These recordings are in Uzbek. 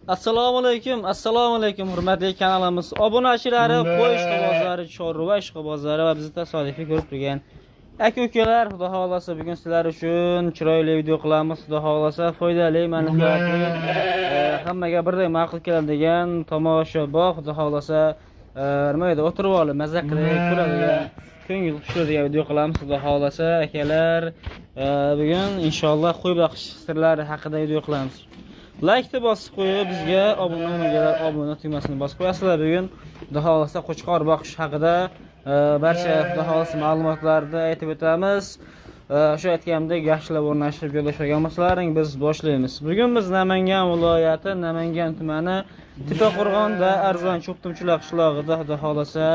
Assalomu alaykum, assalomu alaykum hurmatli kanalimiz obunachilari, qo'y ishqibozlari, chorva ishqibozlari va bizni tasodifiy ko'rib turgan aka-ukalar, Xudo xohlasa bugun sizlar uchun chiroyli video qilamiz. Xudo xohlasa foydali, manfaatli, hammaga birdek ma'qul keladigan tomosha bor. Xudo xohlasa nima edi, o'tirib olib maza qilib ko'radigan, ko'ngil tushiradigan video qilamiz. Xudo xohlasa akalar, bugun inshaalloh qo'y boqish sirlari haqida video qilamiz. Like'ni bosib qo'yib, bizga obuna bo'lmaganlar obuna tugmasini bosib qo'yasizlar. Bugun Xudo xohlasa qo'chqor boqish haqida barcha Xudo xohlasa ma'lumotlarni aytib o'tamiz. Shu aytganimdek yaxshilab o'rnashib joylashgan bo'lsalaring, biz boshlaymiz. Bugun biz Namangan viloyati, Namangan tumani Tepaqo'rg'onda arzon cho'ptumchilar qishlog'ida Xudo xohlasa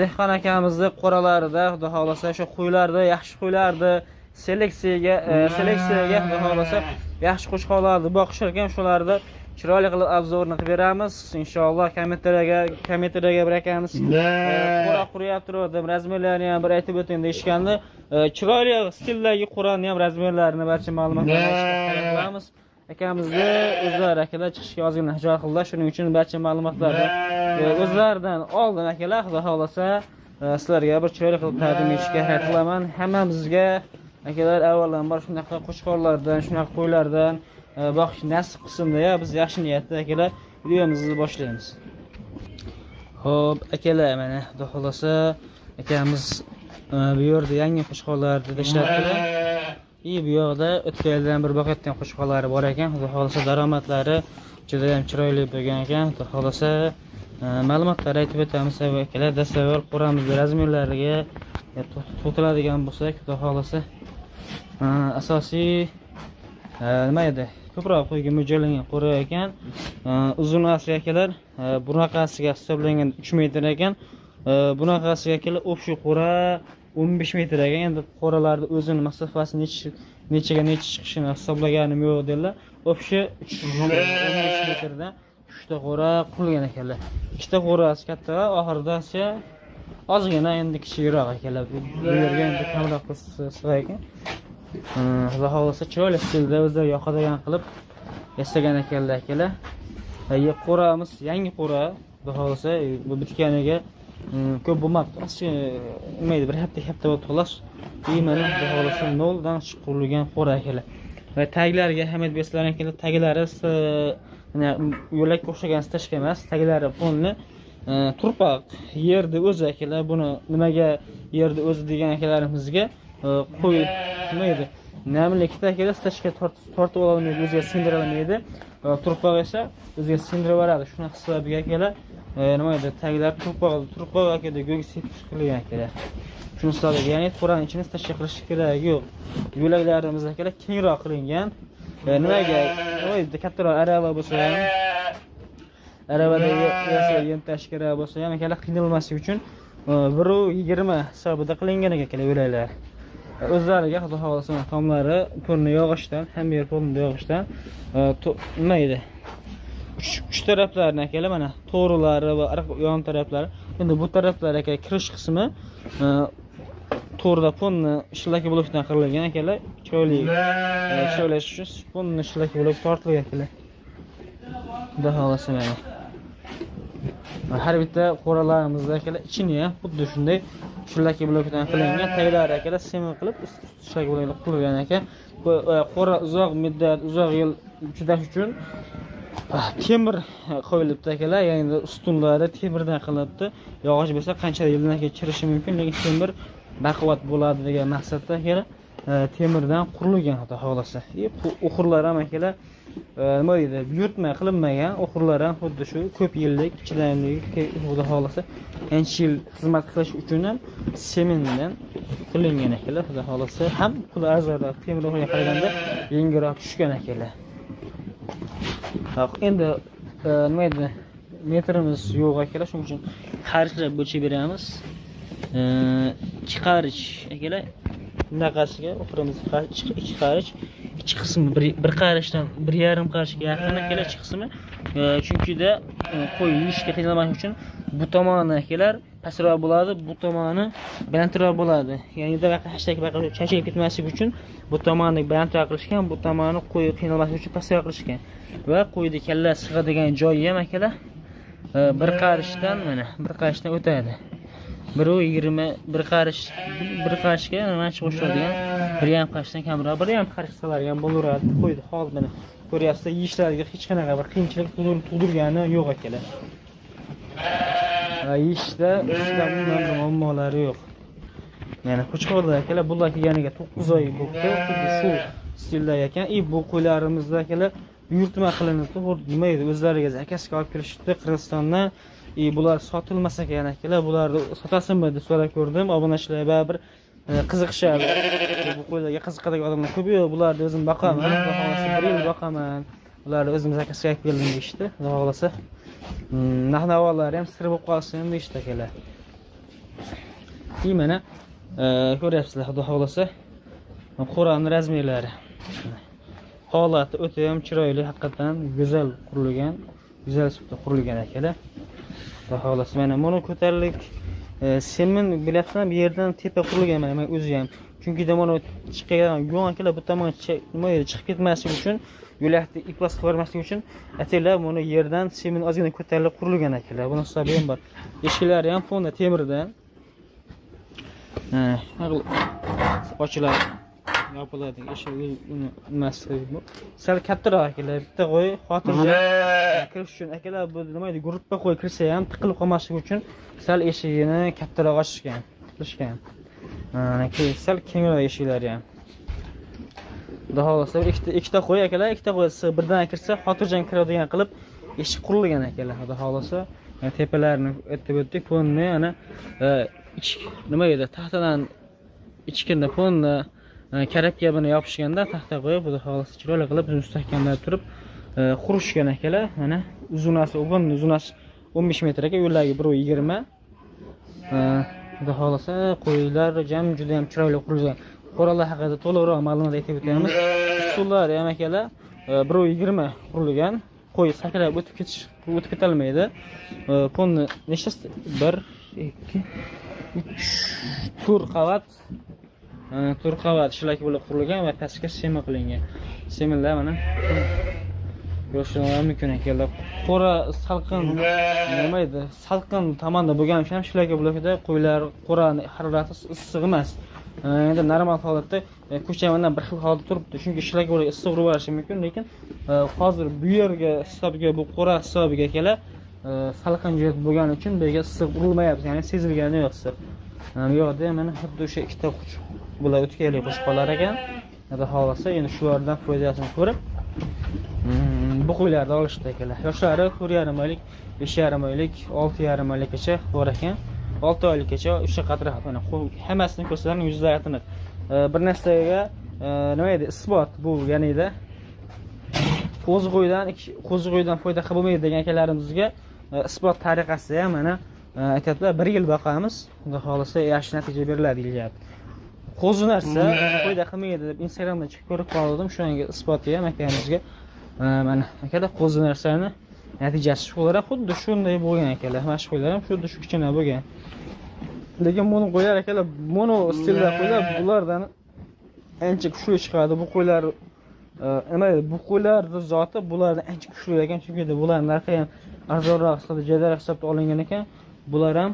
dehqon akamizni qo'ralarida Xudo xohlasa o'sha qo'ylarni, yaxshi qo'ylarni seleksiyaga Xudo xohlasa yaxshi qo'chqorlarni boqishar ekan, shularni chiroyli qilib обзор ni qilib beramiz. Inshaalloh kommentariyaga bir akamiz qo'ra quryapti dedim, размер larini ham bir aytib o'ting deyishgandi. Chiroyli stildagi qo'rani ham размер larini, barcha ma'lumotlarni aytishga harakat qilamiz. Akamizni o'zlari akalar chiqishga ozgina xijolat qildilar. Shuning uchun barcha ma'lumotlarni o'zlaridan oldin akalar Xudo xohlasa sizlarga bir chiroyli qilib taqdim etishga harakat qilaman. Hammamizga akalar avvalambor shunaqa qo'chqorlardan, shunaqa qo'ylardan boqish nasib qilsin deya biz yaxshi niyatda akalar videomizni boshlaymiz. Xo'p, akalar, mana Xudo xohlasa akamiz bu yerda yangi qo'chqorlarni tashlabdilar. И bu yoqda o'tgan yildan bir boqayotgan qo'chqorlari bor ekan. Xudo xohlasa daromadlari juda ham chiroyli bo'lgan ekan. Xudo xohlasa ma'lumotlar aytib o'tamiz akalar. Dastavval qo'ramizni размер lariga to'xtaladigan bo'lsak, Xudo xohlasa asosiy nima edi, ko'proq qo'yga mo'ljallangan qo'ra ekan. Uzunasi akalar bunaqasiga hisoblangan 3 metr ekan. Bunaqasiga akalar общий qo'ra 15 metr ekan. Endi qo'ralarni o'zini masofasi necha nechaga necha chiqishini hisoblaganim yo'q dedilar. Общий 15 metrdan 3 ta qo'ra qurilgan ekanlar. Ikkita qo'rasi katta, oxiridasi ozgina endi kichikroq ekanlar. Bu yerga endi kamroq sig'ar ekan. Xudo xohlasa chiroyli stilda o'zlari yoqadigan qilib yasagan ekanlar akalar. Qo'ramiz yangi qo'ra, Xudo xohlasa bu bitganiga ko'p bo'lmabdi. Ozgina nima edi, bir hafta ikki hafta bo'ldi xolos. И mana Xudo xohlasa noldan qurilgan qo'ra akalar. Va taglariga ahamiyat bersanglar akalar, taglari mana yo'lakka o'xshagan стяжка emas, taglari полный turpoq, yerni o'zi akalar. Buni nimaga yerni o'zi degan akalarimizga qo'y nima edi, namlikda akalar стяжка tortib ololmaydi, o'ziga singdira olmaydi. Turpoq esa o'ziga singdirib yuboradi. Shuni hisobiga akalar nima edi, taglari turpoq akalar go'ng sepib qilingan akalar. Shuni hisobiga, ya'ni qo'rani ichini стяжка qilish keragi yo'q. Yo'laklarimiz akalar kengroq qilingan. Nimaga nima edi, kattaroq arava bo'lsa ham, aravada yem tashish kerak bo'lsa ham akalar qiynalmaslik uchun 1,20 hisobida qilingan ekan akalar yo'laklar. O'zlariga Xudo xohlasa tomlari polni yog'ochdan, hamma yer polni yog'ochdan nima edi, uch taraflarini akalar mana to'g'rilari va yon taraflari. Endi bu taraflar aka kirish qismi to'g'rida polni шлакоблок dan qilingan akalar, chiroyli chiroylashish uchun polni шлакоблок tortilgan akalar. Xudo xohlasa mana har bitta qo'ralarimizda akalar ichini ham xuddi shunday шлакоблок dan qilingan, taglari akalar sement qilib шлакоблок qilingan ekan. Bu qo'ra uzoq muddat, uzoq yil chidash uchun temir qo'yilibdi akalar, ya'ni ustunlari temirdan qilinibdi. Yog'och bo'lsa qancha yildan keyin chirishi mumkin, lekin temir baquvvat bo'ladi degan maqsadda akalar temirdan qurilgan Xudo xohlasa. И o'xirlar ham akalar nima deydi, buyurtma qilinmagan o'xirlar ham xuddi shu ko'p yillik chidamli, Xudo xohlasa ancha yil xizmat qilish uchun ham sementdan qilingan akalar. Xudo xohlasa ham puli arzonroq, temir o'xirga qaraganda yengilroq tushgan akalar. Haq, endi nima edi, metrimiz yo'q akalar, shuning uchun qarichlab bo'lchab beramiz. 2 qarich akalar, bunaqasiga o'xirimiz 2 qarich, ichi qismi bir qarichdan 1,5 qarichga yaqin akalar ichi qismi. Chunkida qo'y yeyishga qiynalmaslik uchun bu tomoni akalar pastroq bo'ladi, bu tomoni balandroq bo'ladi. Ya'ni hashak chachilib ketmasligi uchun bu tomonni balandroq qilishgan, bu tomoni qo'y qiynalmasligi uchun pastroq qilishgan. Va qo'yni kalla sig'adigan joyi ham akalar bir qarishdan, mana bir qarishdan o'tadi. 1.20, bir qarish, bir qarishga mana shu qo'shiladigan 1,5 qarishdan kamroq, 1,5 qarish sig'adigan bo'laveradi. Qo'yni hol mana ko'ryapsizlar, yeyishlariga hech qanaqa bir qiyinchilik tug'dirgani yo'q akalar. Yeyishda umuman bir muammolari yo'q. Mana qo'chqorlar akalar, bular kelganiga 9 oy bo'libdi. Xuddi shu stilda ekan. И bu qo'ylarimizda akalar buyurtma qilinibdi. Nima edi, o'zlariga zakazga olib kelishibdi Qirg'izistondan. И bular sotilmas ekan akalar, bularni sotasizmi deb so'rab ko'rdim. Obunachilar baribir qiziqishadi. Bu qo'ylarga qiziqadigan odamlar ko'p. Yo'q, bularni o'zim boqaman. Xudo xohlasa 1 yil boqaman. Bularni o'zim zakazga olib keldim deyishdi. Xudo xohlasa narx navolari ham sir bo'lib qolsin deyishdi akalar. И mana ko'ryapsizlar, xudo xohlasa qo'rani razmerlari. Holati o'ta ham chiroyli, haqiqatan go'zal qurilgan, go'zal uslubda qurilgan akalar. Xudo xohlasa mana buni ko'tarilib semin bilyapsizlar, bu yerdan tepa qurilgan mana o'zi ham. Chunki mana chiqqan yo'q akalar, bu tomonga nima edi, chiqib ketmasligi uchun, yo'lakni iflos qilib yubormaslik uchun ataylab buni yerdan semin ozgina ko'tarilib qurilgan akalar. Buni hisobi ham bor. Eshiklari ham fonda temirdan. Ha, ochiladi, yopiladi eshik, uni nimasi bu sal kattaroq akalar. Bitta qo'y xotirjam kirish uchun akalar, bu nima edi, gruppa qo'y kirsa ham tiqilib qolmasligi uchun sal eshigini kattaroq ochishgan, qilishgan. Sal kengroq eshiklari ham. Xudo xohlasa ikkita qo'y akalar, ikkita qo'y birdan kirsa xotirjam kiradigan qilib eshik qurilgan akalar. Xudo xohlasa tepalarini aytib o'tdik. Fonni ana ich nima edi, taxtadan ichkina fonni karabka buni yopishganda taxta qo'yib, xudo xohlasa chiroyli qilib mustahkamlab turib qurishgan akalar. Mana uzunasi, uzunasi 15 metr aka, yo'llagi 1.20. Xudo xohlasa qo'ylar jam juda ham chiroyli qurilgan. Qo'ralar haqida to'liqroq ma'lumot aytib o'tamiz. Usullari ham akalar 1.20 qurilgan. Qo'y sakrab o'tib ketish, o'tib ketolmaydi. Ponni nechtasi? 1 2 3 4 qavat, 4 qavat shlak bo'lib qurilgan va pastga sema qilingan. Seminlar mana ko'rishingiz mumkin akalar. Qo'ra salqin, nima edi? Salqin tomonda bo'lgani uchun ham shlaka blokida qo'ylar qo'rani harorati issiq emas. Endi normal holatda ko'chamandan bir xil holatda turibdi. Chunki shlaka blok issiq urib yuborishi mumkin, lekin hozir bu yerga hisobiga, bu qo'ra hisobiga akalar salqin joy bo'lgani uchun bu yerga issiq urilmayapti, ya'ni sezilgani yo'q issiq. Bu yoqda ham mana xuddi o'sha ikkita bular o'tganlik qo'chqorlar ekan. Xudo xohlasa endi shulardan foydasini ko'rib bu qo'ylarni olishdi akalar. Yoshlari 4,5 oylik, 5,5 oylik, 6,5 oylikgacha bor ekan. 6 oylikgacha o'sha qadri mana hammasini ko'rsalaring yuzlari tiniq. Bir narsaga nima edi, isbot bu, ya'nida qo'zi qo'ydan, qo'zi qo'ydan foyda qilib bo'lmaydi degan akalarimizga isbot tariqasida ham mana aytyaptilar, 1 yil boqamiz, xudo xohlasa yaxshi natija beriladi deyapti. Qo'zi narsa foyda qilmaydi deb Instagramda chiqib ko'rib qoldim, shunga isboti ham akamizga mana akalar, qo'zi narsani natijasi shu bo'lar, xuddi shunday bo'lgan akalar. Mana shu qo'ylar ham xuddi shu kichkina bo'lgan. Lekin buni qo'ylar akalar, mono stilda qo'ylar bulardan ancha kuchli chiqadi. Bu qo'ylar nima edi, bu qo'ylarni zoti bulardan ancha kuchli ekan, chunki bular narxi ham arzonroq hisobda, jadal hisobda olingan ekan. Bular ham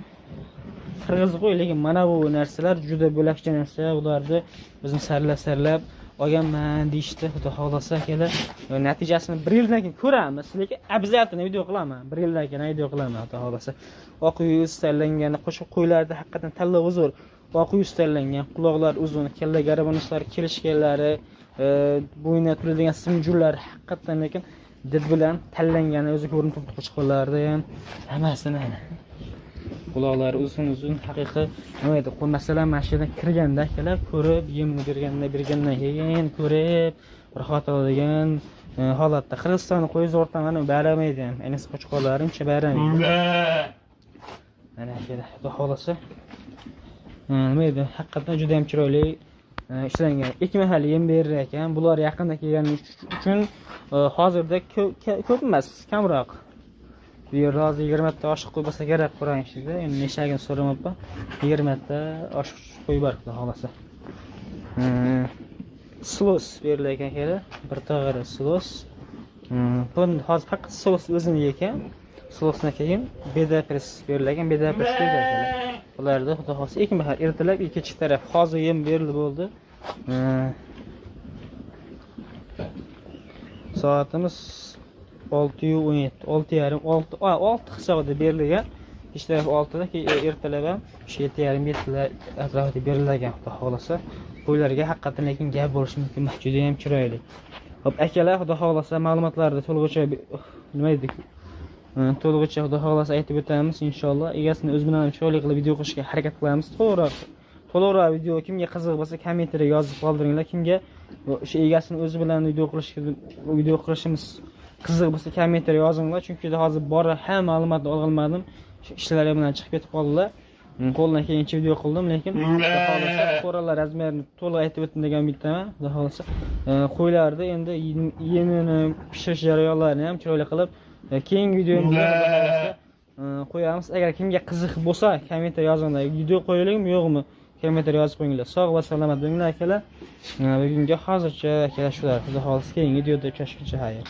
qirg'iz qo'y, lekin mana bu narsalar juda bo'lakcha narsa. Ularni o'zim saralab saralab olganman deyishdi. Xudo xohlasa akalar, natijasini 1 yildan keyin ko'ramiz, lekin обязательно video qilaman. 1 yildan keyin video qilaman, xudo xohlasa. Oq yuz tanlangan qo'shiq qo'ylarda haqiqatan tanlovi zo'r. Oq yuz tanlangan, quloqlar uzun, kalla garabonuslar kelishganlari, bo'yniga turadigan simjullar haqiqatan lekin did bilan tanlangani o'zi ko'rinib turibdi qo'chqorlarda ham hammasini. Mana quloqlari uzun uzun, haqiqiy nima edi, masalan mana shu yerdan kirganda akalar ko'rib, yemni bergandan keyin ko'rib rohat oladigan holatda. Qirg'izistonni qo'yi zo'r tomoni baramaydi ham, ayniqsa qo'chqorlari uncha baramaydi. Mana akalar, xudo xohlasa nima edi, haqiqatdan juda ham chiroyli ishlangan. Ikki mahal yem berar ekan. Bular yaqinda kelgani uchun hozirda ko'p emas, kamroq. Bu yerda hozir 20 ta oshiq qo'y bo'lsa kerak qo'rang ichida. Endi nechagini so'ramabman. 20 ta oshiq qo'y bor, xudo xohlasa. Silos berilar ekan akalar. Bir tog'ara silos. Buni hozir faqat silos o'zini ekan. Silosdan keyin bedapres berilgan, bedapres beradi akalar. Bularda xudo xohlasa ikki mahal, ertalab, ikkinchi taraf. Hozir yem berildi bo'ldi. Soatimiz 6:17, 6:30, 6, 6 hisobida berilgan. Kech taraf 6da, ertalab ham o'sha 7:30, 7lar atrofida berilgan xudo xohlasa. Qo'ylarga haqiqatan lekin gap bo'lishi mumkin emas, juda ham chiroyli. Xo'p, akalar, xudo xohlasa ma'lumotlarni to'lig'icha nima dedik? To'lig'icha xudo xohlasa aytib o'tamiz inshaalloh. Egasini o'zi bilan ham chiroyli qilib video qilishga harakat qilamiz. To'liqroq video kimga qiziq bo'lsa kommentariya yozib qoldiringlar. Kimga o'sha egasini o'zi bilan video qilishimiz qiziq bo'lsa kommentariya yozinglar. Chunki hozir bor hamma ma'lumotni ololmadim. Ishlari bilan chiqib ketib qoldilar. Qo'ldan kelgancha video qildim, lekin xudo xohlasa qo'ralar razmerini to'liq aytib o'tdim degan umiddaman. Xudo xohlasa qo'ylarni endi yemini pishirish jarayonlarini ham chiroyli qilib keyingi videomizda xudo xohlasa qo'yamiz. Agar kimga qiziq bo'lsa kommentariya yozinglar. Video qo'yaylikmi, yo'qmi? Kommentariya yozib qo'yinglar. Sog' va salomat bo'linglar akalar. Bugunga hozircha akalar shular. Xudo xohlasa keyingi videoda uchrashguncha xayr.